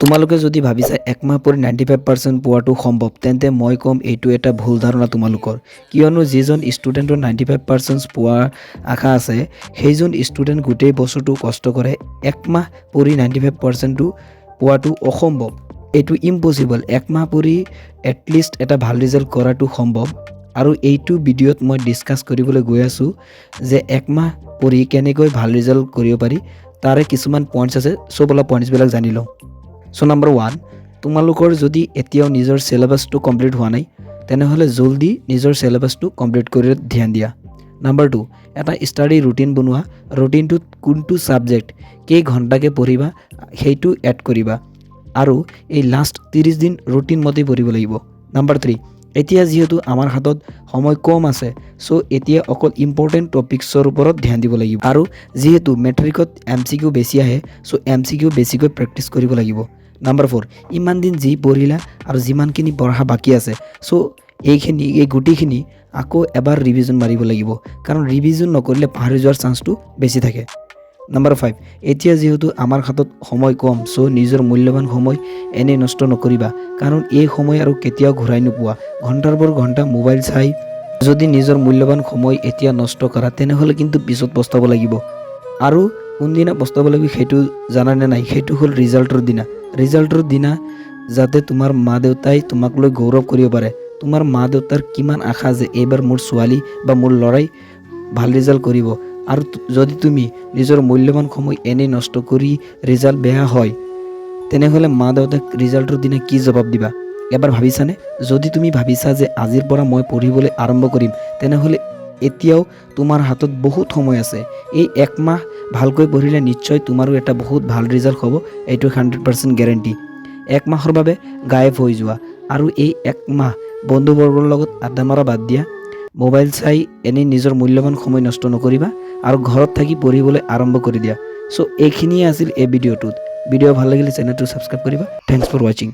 তোমালোকে যদি ভাবিছা একমাহ পঢ়ি 95% পোৱাটো সম্ভৱ, তেন্তে মই ক'ম এইটো এটা ভুল ধাৰণা তোমালোকৰ। কিয়নো যিজন ষ্টুডেণ্টৰ 95% পোৱাৰ আশা আছে, সেইজন ষ্টুডেণ্ট গোটেই বছৰটো কষ্ট কৰে। একমাহ পঢ়ি 95%টো পোৱাটো অসম্ভৱ, এইটো ইম্পচিবল। একমাহ পঢ়ি এটলিষ্ট এটা ভাল ৰিজাল্ট কৰাটো সম্ভৱ। আৰু এইটো ভিডিঅ'ত মই ডিছকাছ কৰিবলৈ গৈ আছোঁ যে একমাহ পঢ়ি কেনেকৈ ভাল ৰিজাল্ট কৰিব পাৰি। তাৰে কিছুমান পইণ্টছ আছে, চব অলপ পইণ্টছবিলাক জানি লওঁ। চ' নাম্বাৰ 1, তোমালোকৰ যদি এতিয়াও নিজৰ চিলেবাছটো কমপ্লিট হোৱা নাই, তেনেহ'লে জল্দি নিজৰ চিলেবাছটো কমপ্লিট কৰি ধ্যান দিয়া। নাম্বাৰ 2, এটা ষ্টাডি ৰুটিন বনোৱা। ৰুটিনটোত কোনটো ছাবজেক্ট কেই ঘণ্টাকৈ পঢ়িবা, সেইটো এড কৰিবা আৰু এই লাষ্ট 30 দিন ৰুটিন মতেই পঢ়িব লাগিব। নাম্বাৰ 3, এতিয়া যিহেতু আমাৰ হাতত সময় কম আছে, চ' এতিয়া অকল ইম্পৰ্টেণ্ট টপিক্সৰ ওপৰত ধ্যান দিব লাগিব। আৰু যিহেতু মেট্ৰিকত এমচিকিউ বেছি আহে, চ' এমচিকিউ বেছিকৈ প্ৰেক্টিছ কৰিব লাগিব। নাম্বাৰ 4, ইমান দিন যি পঢ়িলা আৰু যিমানখিনি পঢ়া বাকী আছে, চ' এইখিনি, এই গোটেইখিনি আকৌ এবাৰ ৰিভিজন মাৰিব লাগিব, কাৰণ ৰিভিজন নকৰিলে পাহৰি যোৱাৰ চান্সটো বেছি থাকে। নাম্বাৰ 5, এতিয়া যিহেতু আমাৰ হাতত সময় কম, চ' নিজৰ মূল্যৱান সময় এনেই নষ্ট নকৰিবা, কাৰণ এই সময় আৰু কেতিয়াও ঘূৰাই নোপোৱা। ঘণ্টাৰ পৰ ঘণ্টা মোবাইল চাই যদি নিজৰ মূল্যৱান সময় এতিয়া নষ্ট কৰা, তেনেহ'লে কিন্তু পিছত পস্তাব লাগিব। আৰু কোনদিনা পস্তাব লাগিব, সেইটো জানানে নাই? সেইটো হ'ল ৰিজাল্টৰ দিনা। ৰিজাল্টৰ দিনা যাতে তোমাৰ মা দেউতাই তোমাক লৈ গৌৰৱ কৰিব পাৰে। তোমাৰ মা দেউতাৰ কিমান আশা যে এইবাৰ মোৰ ছোৱালী বা মোৰ ল'ৰাই ভাল ৰিজাল্ট কৰিব। আৰু যদি তুমি নিজৰ মূল্যৱান সময় এনেই নষ্ট কৰি ৰিজাল্ট বেয়া হয়, তেনেহ'লে মা দেউতাক ৰিজাল্টৰ দিনা কি জবাব দিবা, এবাৰ ভাবিছানে? যদি তুমি ভাবিছা যে আজিৰ পৰা মই পঢ়িবলৈ আৰম্ভ কৰিম, তেনেহ'লে এতিয়াও তোমাৰ হাতত বহুত সময় আছে। এই একমাহ ভালকৈ পঢ়িলে নিশ্চয় তোমাৰো এটা বহুত ভাল ৰিজাল্ট হ'ব, এইটো 100% গেৰেণ্টি। এক মাহৰ বাবে গায়ব হৈ যোৱা আৰু এই এক মাহ বন্ধুবৰ্গৰ লগত আড্ডা মৰা বাদ দিয়া। মোবাইল চাই এনেই নিজৰ মূল্যৱান সময় নষ্ট নকৰিবা আৰু ঘৰত থাকি পঢ়িবলৈ আৰম্ভ কৰি দিয়া। চ' এইখিনিয়ে আছিল এই ভিডিঅ'টোত। ভিডিঅ' ভাল লাগিলে চেনেলটো ছাবস্ক্ৰাইব কৰিবা। Thanks for watching.